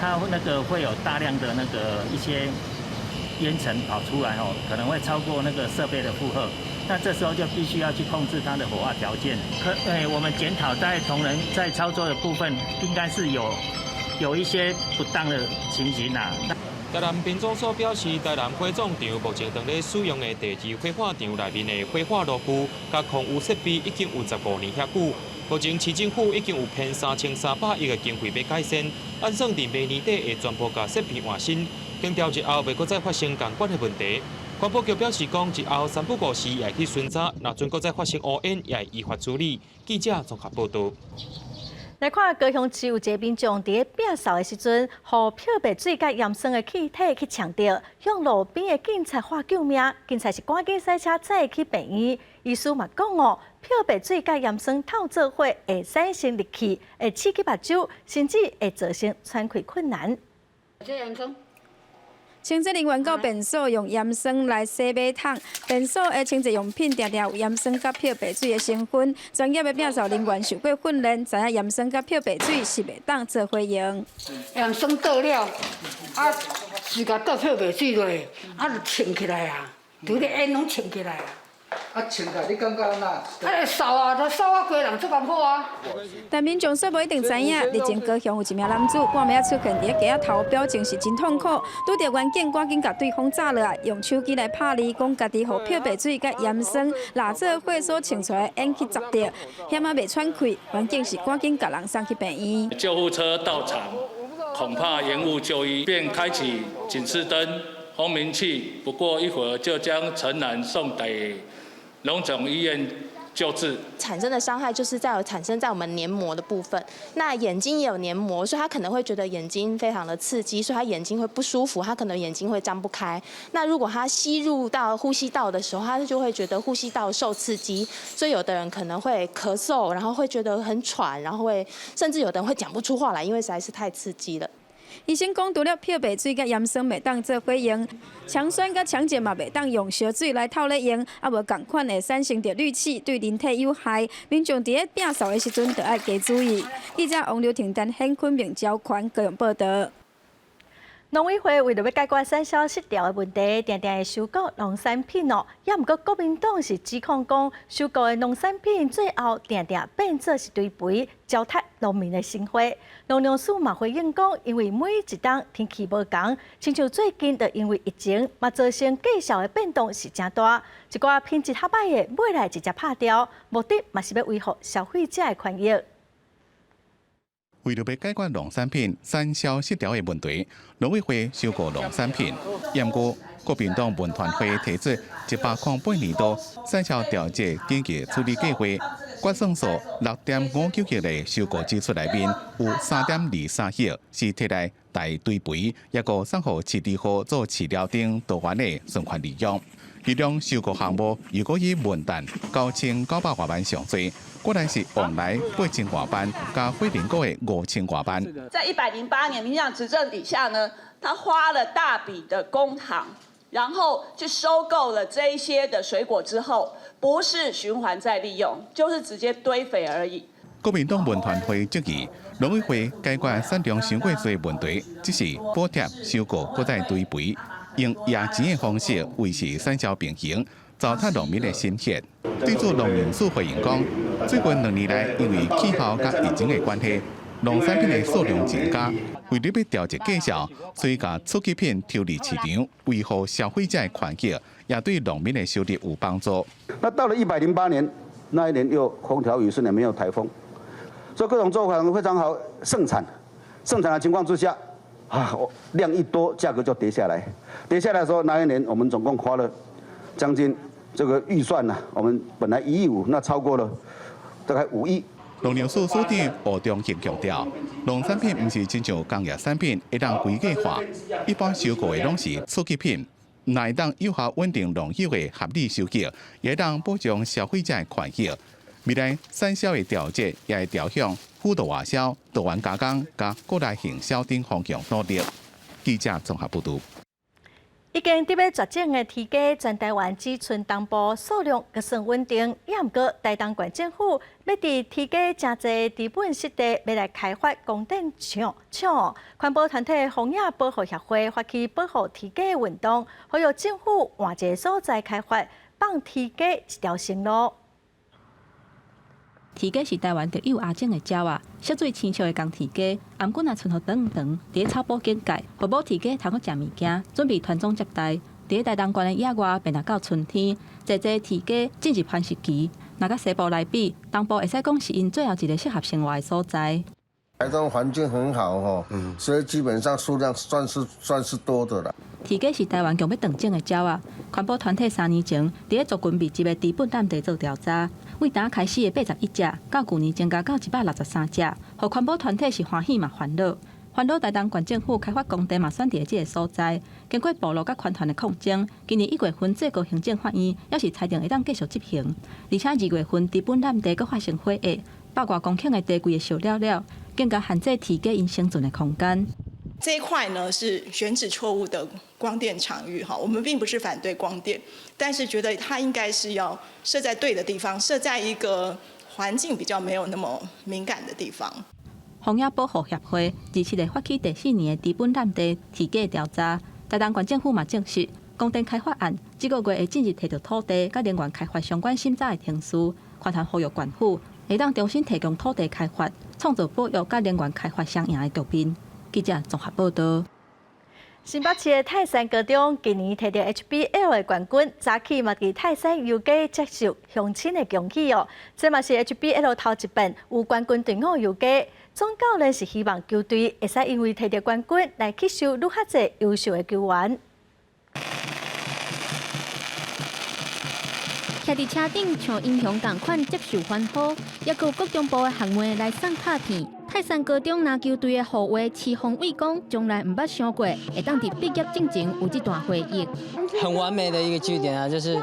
它那個會有大量的那個一些煙塵跑出來哦，可能會超過那個設備的負荷。那這時候就必須要去控制它的火化條件。可，我們檢討在同仁在操作的部分，應該是有一些不當的情形啦。台南殯葬所表示，台南火葬場目前當咧使用的第二火化場內面的火化爐具佮空污設備已經有15年遐久。目前市政府已經有編3300億的經費欲改善，按算佇明年底會全部共設備換新，強調日後袂閣再發生仝款的問題。環保局表示講，日後三不五時也會去巡查，若準閣再發生烏煙，也會依法處理。記者綜合報導。來看高雄市有一个民眾佇咧摒掃的時陣，予漂白水佮鹽酸的氣體去嗆著，向路邊的警察喊救命，警察是趕緊駛車載伊去病院。醫師嘛講哦，漂白水佮鹽酸沓做伙會產生氯氣，會刺激目睭，甚至會造成喘氣困難。清潔人員到便所用鹽酸來洗馬桶，便所的清潔用品定定有鹽酸佮漂白水的成分。專業的摒掃人員受過訓練，知影鹽酸佮漂白水是袂當做伙用。鹽酸倒了，啊，是共倒漂白水落，啊，就衝起來啊，就咧煙攏衝起來啊。啊，衝起來你感覺按怎？啊，會捎啊，都捎啊，規人足艱苦啊。但民眾說無一定知影，日前高雄有一名男子半暝仔出現佇咧街仔頭，表情是真痛苦，拄著員警趕緊共對方紮落來，用手機來拍字，講家己予漂白水佮鹽酸抐做伙所衝出來煙去砸著，險仔袂喘氣，員警是趕緊共人送去病院。救護車到場，恐怕延誤就醫，便開啟警示燈、蜂鳴器，不過一會兒就將陳男送抵榮總醫院救治。產生的傷害就是在產生在我們黏膜的部分，那眼睛也有黏膜，所以他可能會覺得眼睛非常的刺激，所以他眼睛會不舒服，他可能眼睛會張不開。那如果他吸入到呼吸道的時候，他就會覺得呼吸道受刺激，所以有的人可能會咳嗽，然後會覺得很喘，然後會甚至有的人會講不出話來，因為實在是太刺激了。醫生講，除了漂白水佮鹽酸袂當做伙用，強酸佮強鹼嘛袂當用燒水來鬥咧用，啊無仝款會產生著氯氣，對人體有害。民眾佇咧摒掃的時陣，著愛加注意。記者王劉婷、陳顯坤、明昭權高雄報導。農委會為著欲解決產銷失調的問題，定定會收購農產品哦。也毋過國民黨是指控講，收購的農產品最後定定變做是堆肥，糟蹋農民的心血。農糧署嘛回應講，因為每一冬天氣無仝，親像最近就因為疫情，嘛造成價數的變動是誠大。一寡品質較䆀的買來直接拍掉，目的嘛是欲維護消費者的權益。為著欲解決農產品產銷失調的問題，農委會收購農產品。毋過國民黨文團會提出108年度產銷調節緊急處理計劃，決算數6.59億的收購支出內面有3.23億是提來代堆肥，抑閣送予飼豬戶做飼料等多元的循環利用。其中收購項目如果以文旦9900外萬上濟，過來是旺來8000外萬，佮火龍果的5000外萬。在108年民進黨執政底下呢，他花了大筆的公帑，然後去收購了這一些的水果之後，不是循環再利用，就是直接堆肥而已。國民黨文團會質疑，農委會解決產量傷過濟問題，只是補貼收購閣再堆肥，用壓錢的方式維持產銷平衡，糟蹋農民的心血。對此農糧署回應講，最近2年來，因為氣候佮疫情的關係，農產品的數量增加，為了欲調節價數，所以共初級品抽離市場，維護消費者的權益，也對農民的收入有幫助。那到了108年，那一年又風調雨順，也沒有颱風，所以各種作物非常好盛產。盛產的情況之下，啊，量一多，價格就跌下來。跌下來的時候，那一年我們總共花了將近這個預算呢，我們本來1.5億，那超過了大概5億。農糧署署長吳中興強調，農產品毋是親像工業產品會當規格化，一般收購的攏是初級品，若會當有效穩定農友的合理收益，也會當保障消費者的權益。未來產銷的調節也會朝向輔導外銷、多元加工、佮國內行銷等方向努力。記者綜合報導。已經佇欲絕種的雉雞，全台灣只賰東部數量閣算穩定，也毋過台東縣政府欲佇雉雞誠濟知本濕地，欲來開發光電廠廠。環保團體荒野保護協會發起保護雉雞運動，呼籲政府換一个所在開發，放雉雞一條生路。雉雞是台灣特有亞種的鳥仔，色水青色的公雉雞，頷頸仔伸予長長，佇咧草埔境界，予母雉雞通好食物件，準備傳宗接代。佇咧台東縣的野外，便若到春天，濟濟雉雞進入繁殖期。若佮西部來比，東部會使講是𪜶最後一个適合生活的所在。台東環境很好吼，所以基本上數量算是多的啦。雉雞是台灣強欲斷種的鳥仔，環保團體3年前佇咧族群密集的知本濫地做調查，對當開始的81隻，到舊年增加到163隻，予環保團體是歡喜嘛煩惱。煩惱台東縣政府開發光電嘛選佇這个所在，經過部落佮環團的抗爭，今年1月份最高行政法院猶是裁定會當繼續執行，而且2月份知本濫地閣發生火災，100外公頃的地規个燒了了，更加限制雉雞𪜶生存的空間。這一塊呢是選址錯誤的光電場域哈，我們並不是反對光電，但是覺得它應該是要設在對的地方，設在一個環境比較沒有那麼敏感的地方。荒野保護協會27日發起第四年的知本濫地雉雞調查，台東縣政府嘛證實，光電開發案這個月會進入提著土地佮能源開發相關審查的程序，環團呼籲縣府會當重新提供土地開發，創造保育佮能源開發雙贏的局面。記者綜合報導。新北市的泰山高中今年摕著 HBL 的冠軍，早起嘛佇泰山遊街接受鄉親的恭喜哦。這嘛是 HBL 頭一遍有冠軍隊伍遊街，總教練是希望球隊會使因為摕著冠軍來吸收愈較濟優秀的球員。徛佇車頂像英雄仝款接受歡呼，猶閣有國中部的學妹來送卡片。泰山高中籃球隊的後衛池宏偉講，從來毋捌想過會當佇畢業進前有這段回憶。很完美的一個句點啊，就是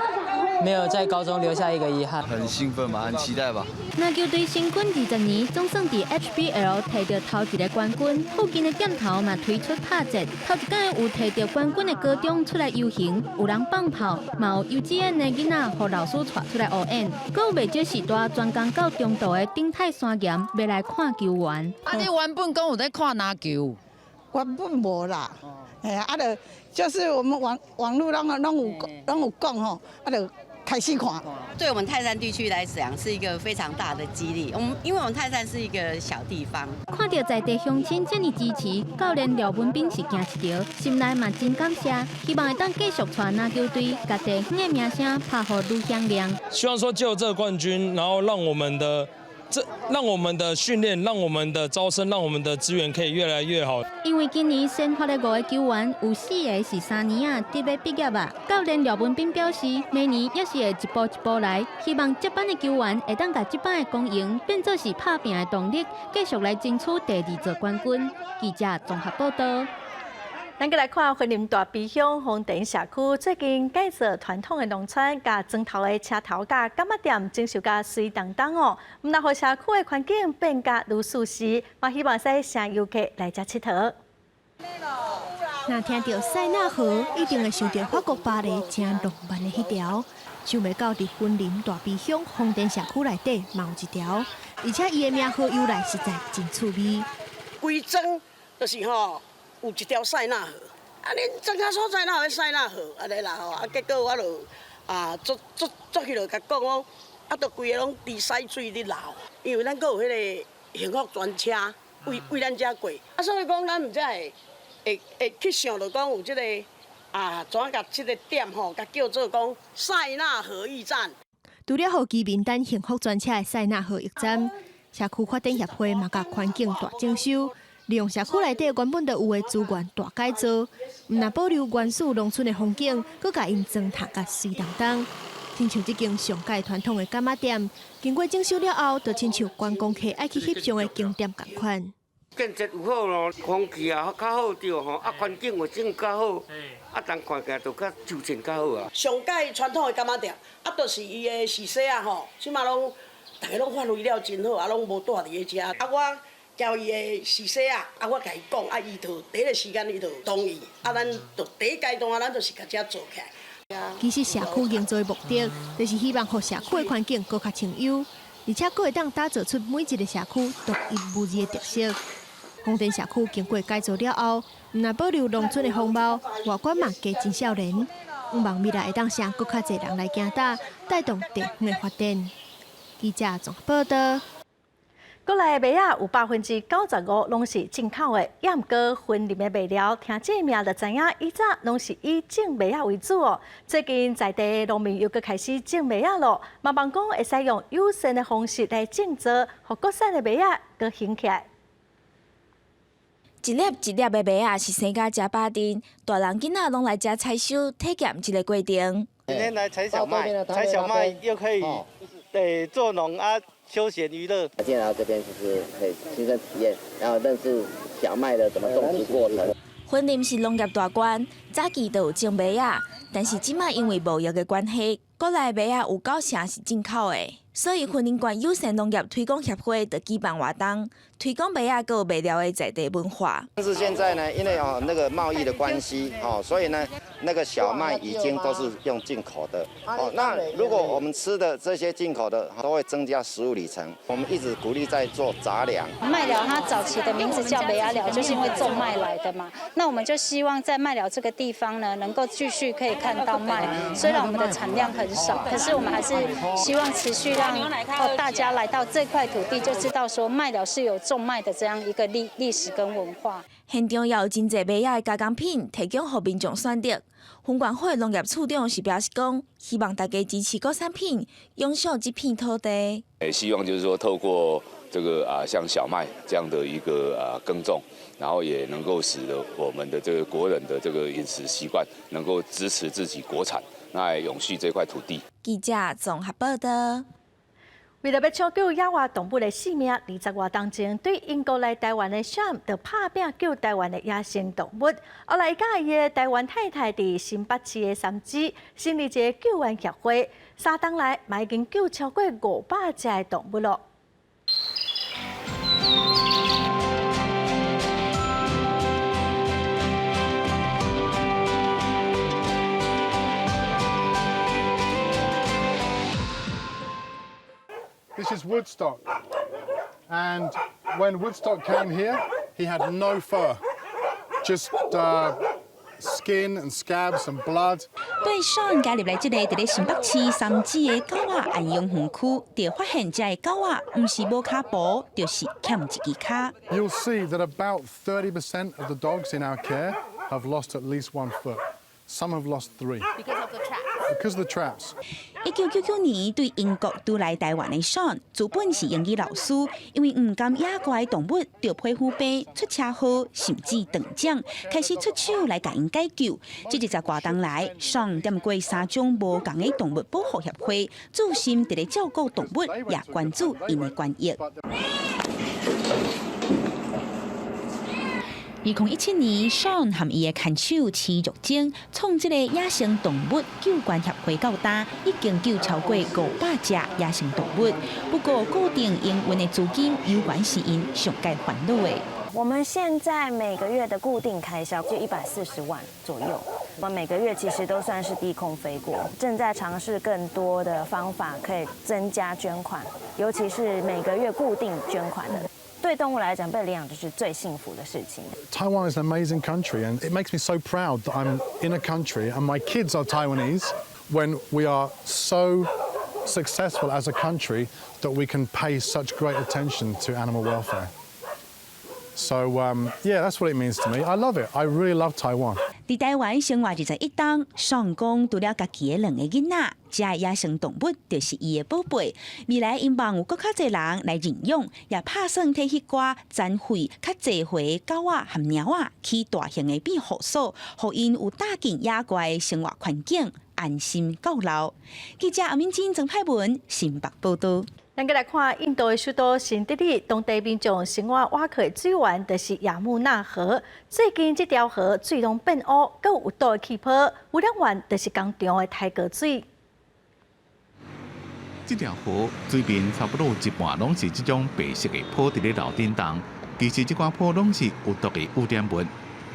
沒有在高中留下一個遺憾。很興奮吧，很期待吧。籃球隊成軍20年，總算佇 HBL 摕著頭一个冠軍。附近的店頭嘛推出拍折，頭一擺有摕著冠軍的高中出來遊行，有人放炮，嘛有幼稚園的囡仔予老師帶出來烏演。閣有袂少序大專工到中途的頂泰山岩，欲來看球員。啊！你原本講有咧看籃球？原本無啦，嘿啊，就就是我們網路攏有講吼，啊，就開始看。對我們泰山地區來講，是一個非常大的激勵。我們因為我們泰山是一個小地方，看著在地鄉親這麼支持，教練廖文斌是驚一趒，心內嘛真感謝，希望會當繼續帶籃球隊，共地方的名聲拍予愈響亮。希望說藉由這個冠軍，然後讓我們的。這讓我們的訓練，讓我們的招生，讓我們的資源可以越來越好。因為今年選發的五个球員有四个是三年仔得欲畢業啊。教練廖文斌表示，明年也是會一步一步來，希望這班的球員會當共這擺的光榮變做是拍拚的動力，繼續來爭取第二座冠軍。記者綜合報道。咱閣來看雲林大埤鄉豐田社區最近改造傳統的農村，共磚頭的車頭佮柑仔店整修甲媠當當哦，毋但予社區的環境變甲愈舒適，嘛希望會使吸引遊客來遮𨑨迌。若聽著塞納河，一定會想著法國巴黎誠浪漫的彼條。想袂到佇雲林大埤鄉豐田社區內底嘛有一條，而且伊的名號由來實在真趣味。規莊就是吼。有一條塞納河，啊，恁莊跤所在哪有彼塞納河？按呢啦吼，啊，結果我就啊，足足足彼落共講講，啊，都規个攏佇屎水咧流，因為咱閣有彼个幸福專車為為咱遮過，啊，所以講咱毋才會會會去想著講有這個啊，怎共這個點吼，共叫做講賽納河驛站。除了予居民等幸福專車的賽納河驛站，社區發展協會嘛共環境大整修，利用社區內底原本就有的資源大改造，毋但保留原始農村的風景，閣共𪜶裝飾甲媠當當。親像這間上蓋傳統的柑仔店，經過整修了後，就親像觀光客愛去翕相的景點仝款。建設有好咯，空氣也較好著吼，啊環境衛生較好，啊人看起來就較周全較好啊。上蓋傳統的柑仔店，啊，就是伊的時勢啊吼，這馬攏逐家攏發揮了真好，啊攏無蹛佇咧遮。啊，我交伊的時勢啊，啊我共伊講，啊伊就第一個時間伊就同意，啊咱就第一階段咱就是共遮做起來。其實社區營造的目的，就是希望予社區的環境閣較清幽，而且閣會當打造出每一個社區獨一無二的特色。豐田社區經過改造了後，毋但保留農村的風貌，外觀嘛加真少年，向望未來會當吸引閣較濟人來行搭，帶動地方的發展。記者綜合報道。國內的麥仔有95%攏是進口的，也毋過雲林的麥寮，聽這名就知影，以早攏是以種麥仔為主哦。最近在地農民又閣開始種麥仔咯，嘛望講會使用友善的方式來種植，予國產的麥仔閣興起來。一粒一粒的麥仔是生甲誠巴陣，大人囡仔攏來遮採收，體驗這個過程。今天來採小麥，採小麥又可以對做農啊，休閒娛樂。進來到這邊就是可以親身體驗，然後認識小麥的怎麼種植過程。雲林是農業大縣，早期就有種麥仔，但是這馬因為貿易的關係，國內麥仔有九成是進口的，所以雲林縣友善農業推廣協會就舉辦活動，推廣麥仔閣有麥寮的在地文化。但是現在呢，因為哦那個貿易的關係，哦，所以呢那個小麥已經都是用進口的。哦，那如果我們吃的這些進口的，都會增加食物里程。我們一直鼓勵在做雜糧。麥寮它早期的名字叫麥仔寮，就是因為種麥來的嘛。那我們就希望在麥寮這個地方呢，能夠繼續可以看到麥。雖然我們的產量很少，可是我們還是希望持續讓大家來到這塊土地，就知道說麥寮是有種麥的這樣一個歷歷史跟文化。現場也有真濟麥仔的加工品提供予民眾選擇。雲管會農業處長是表示講，希望大家支持國產品，永續這片土地。希望就是說透過這個啊，像小麥這樣的一個啊耕種，然後也能夠使得我們的這個國人的這個飲食習慣能夠支持自己國產，那永續這塊土地。記者綜合報道。為著欲搶救野外動物的性命，二十外冬前對英國來台灣的 Sean 就拍拚救台灣的野生動物。後來佮伊的台灣太太佇新北市的三芝成立一个救援協會，三冬來嘛已經救超過500隻的動物囉。 This is Woodstock, and when Woodstock came here, he had no fur, just skin and scabs and blood. 對 Sean 加入來這个佇咧新北市三芝的狗仔安養園區，就發現遮的狗仔毋是無跤步，就是欠一支跤。 You'll see that about 30% of the dogs in our care have lost at least one foot. Some have lost three. Because of the traps. Because of the traps. 1999年對英國渡來台灣的 Sean，主本是英語老師，因為毋甘野外動物著皮膚病、出車禍，甚至斷掌，開始出手來共𪜶解救。這二十外冬來，Sean 踮過三種無仝的動物保護協會，注心佇咧照顧動物，也關注𪜶的權益。2017年，Sean 和伊的牽手徐玉晶創這个野生動物救援協會到今，已經救超過500隻野生動物。不過，固定營運的資金猶原是𪜶上蓋煩惱的。我們現在每個月的固定開銷就140萬左右，我們每個月其實都算是低空飛過，正在嘗試更多的方法可以增加捐款，尤其是每個月固定捐款的。對動物來講，被領養就是最幸福的事情。 Taiwan is an amazing country, and it makes me so proud that I'm in a country and my kids are Taiwanese, when we are so successful as a country that we can pay such great attention to animal welfare. So yeah, that's what it means to me. I love it. I really love Taiwan. 佇台灣生活21冬，雙公除了家己的兩个囡仔，這野生動物就是伊的寶貝。未來𪜶望有閣較濟人來認養，也拍算替彼寡殘廢較濟歲的狗仔和貓仔起大型的庇護所，予𪜶有搭進野外的生活環境，安心到老。記者阿敏珍、曾派文新北報道。咱閣來看印度的首都新德里，當地民眾生活倚靠的水源就是亞穆納河。最近這條河水攏變烏，閣有有毒的氣泡，污染源就是工廠的刣過水。這條河水面差不多有一半攏是這種白色的泡佇咧樓頂動，其實這寡泡攏是有毒的污染物。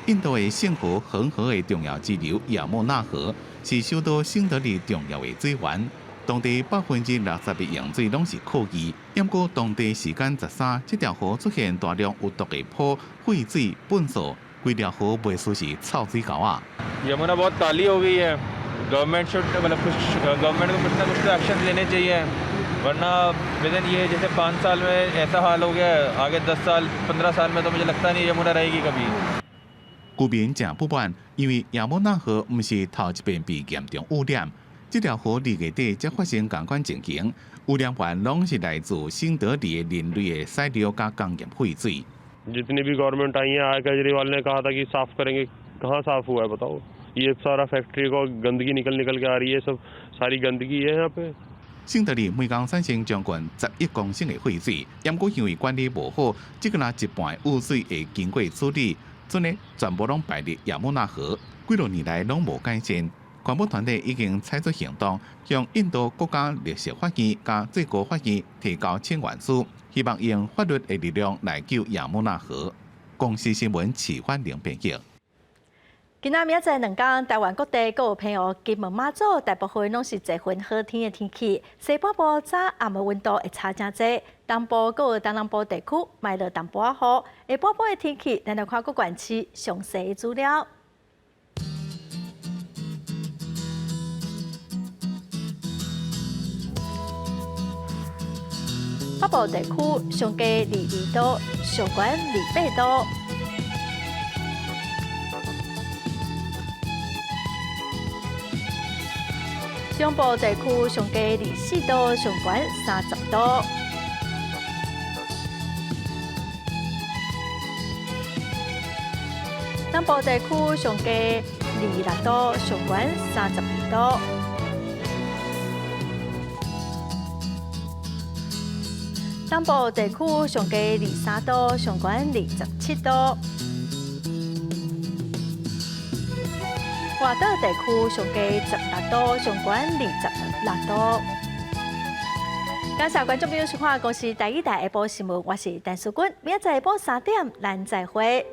印度的聖河恆河的重要支流亞穆納河是首都新德里重要的水源。當地60%的用水攏是靠伊，毋過當地時間13，這條河出現大量有毒的泡、廢水、糞掃，規條河袂輸是臭水溝仔。 Yamuna बहुत काली हो गई है। Government should मतलब कुछ गवर्नमेंट को कुछ ना कुछ तो एक्शन लेने चाहिए, वरना विदिन ये जैसे 5 साल में ऐसा हाल हो गया है, आगे 10 साल 15 साल में तो मुझे लगता नहीं यमुना रहेगी कभी。居民誠不滿，因為亞穆納河毋是頭一遍被嚴重污染。這條河2月底才發生仝款情形，污染源攏是來自新德里的人類的屎尿佮工業廢水。 जितनी भी गवर्नमेंट आई है, आया केजरीवाल ने कहा था कि साफ करेंगे, कहाँ साफ हुआ है बताओ? ये सारा फैक्ट्री को गंदगी निकल निकल के आ रही है, सब सारी गंदगी है यहाँ पे。新德里每工產生將近10億公升的廢水，毋過因為管理無好，這個若一半的污水會經過處理，陣呢全部攏排入亞穆納河，幾落年來攏無改善。環保團體已經採取行動，向印度國家綠色法院佮最高法院提交請願書，希望用法律的力量來救亞穆納河。公視新聞齊歡玲編譯。今仔明仔載2天，台灣各地閣有澎湖、金門、馬祖，大部分攏是濟雲好天的天氣。西半部早暗的溫度會差誠濟，東部閣有東南部地區嘛落淡薄仔雨。下半晡的天氣，咱來看各縣市詳細的資料。北部地區上低22度，上懸28度。中部地區上低24度，上懸30度。南部地區上低26度，上懸32度。東部地區上低23度，上懸27度。外島地區上低16度，上懸26度。感謝觀眾朋友收看《公視台語台下晡新聞》，我是陳淑君，明仔載下晡3點，咱再會。